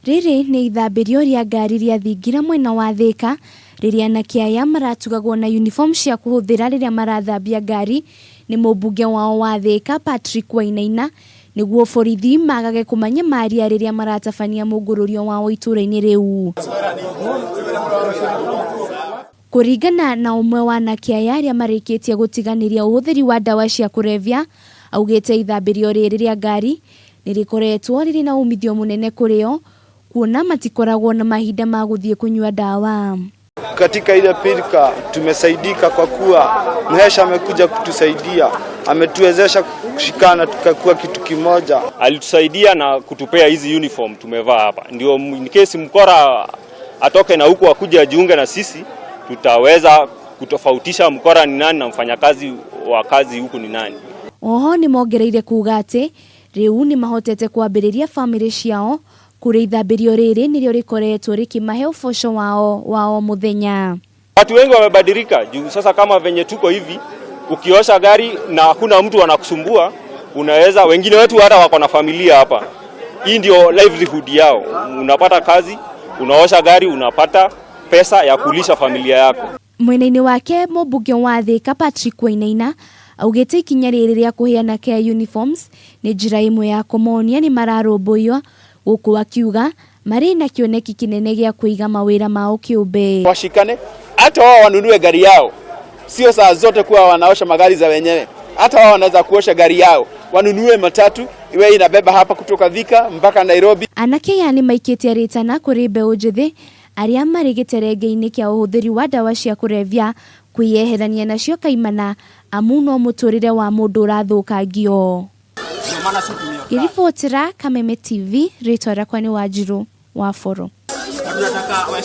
Rĩrĩ nĩ ithambĩrio rĩa ngari rĩa thingira mwena wa Thĩka rĩrĩa anake aya maratugagwo na uniform cia kũhũthĩra rĩrĩa marathambia ngari nĩ mũmbunge wao wa Thĩka Patrick Wainaina nĩguo borithi magage kũmanyamaria rĩrĩa maratabania mũngũrũrio wao itũra-inĩ rĩu. Kũringana na ũmwe wa anake aya arĩa marĩkĩtie gũtiganĩria ũhũthĩri wa ndawa cia kũrebia, augĩte ithambĩrio rĩrĩ rĩa ngari nĩ rĩkoretwo rĩrĩ na umithio mũnene kũrĩ o kuona matikoragwo na mahinda ma gũthiĩ kũnyua ndawa. Katika ile pilika tumesaidika kwa kuwa Mhesha amekuja kutusaidia, ametuwezesha kushikana tukakuwa kitu kimoja. Alitusaidia na kutupea hizi uniform tumevaa hapa, ndio in case mkora atoke na huku akuja ajiunge na sisi, tutaweza kutofautisha mkora ni nani na mfanyakazi wa kazi huku ni nani. Oho nĩ mongereire kuga atĩ rĩu nĩ mahotete kwambĩrĩria bamĩrĩ ciao kũrĩ ithambĩrio rĩrĩ nĩrĩo rĩkoretwo rĩkĩmahe ũboco wao wa o mũthenya. Watu wengi wamebadilika juu sasa kama venye tuko hivi, ukiosha gari na hakuna mtu anakusumbua, unaweza wengine wetu hata wako na familia hapa, hii ndio livelihood yao. Unapata kazi, unaosha gari, unapata pesa ya kulisha familia yako. Mwena-inĩ wake mũmbunge wa Thĩka Patrick Wainaina augĩte ikinya rĩrĩ rĩa kũhe anake aya uniforms nĩ njĩra ĩmwe ya kũmonia nĩ mararũmbũiywo gũkũ akiuga marĩ na kĩoneki kĩnene gĩa kũiga mawĩra mao kĩũmbe. Washikane hata wao wanunue gari yao, sio saa zote kuwa wanaosha magari za wenyewe. Hata wao wanaweza kuosha gari yao, wanunue matatu iwe inabeba hapa kutoka Thika mpaka Nairobi. Anake aya nĩ maikĩtie rĩtana kũrĩ mbeũ njĩthĩ arĩa marĩ gĩterenge-inĩ kĩa ũhũthĩri wa ndawa cia kũrebia kwĩyeherania nacio kaimana amu no mũtũrĩre wa mũndũ ũrathũkangio. Ngĩribotera Kameme TV, rĩtwa rĩakwa nĩ Wanjirũ wa Boro.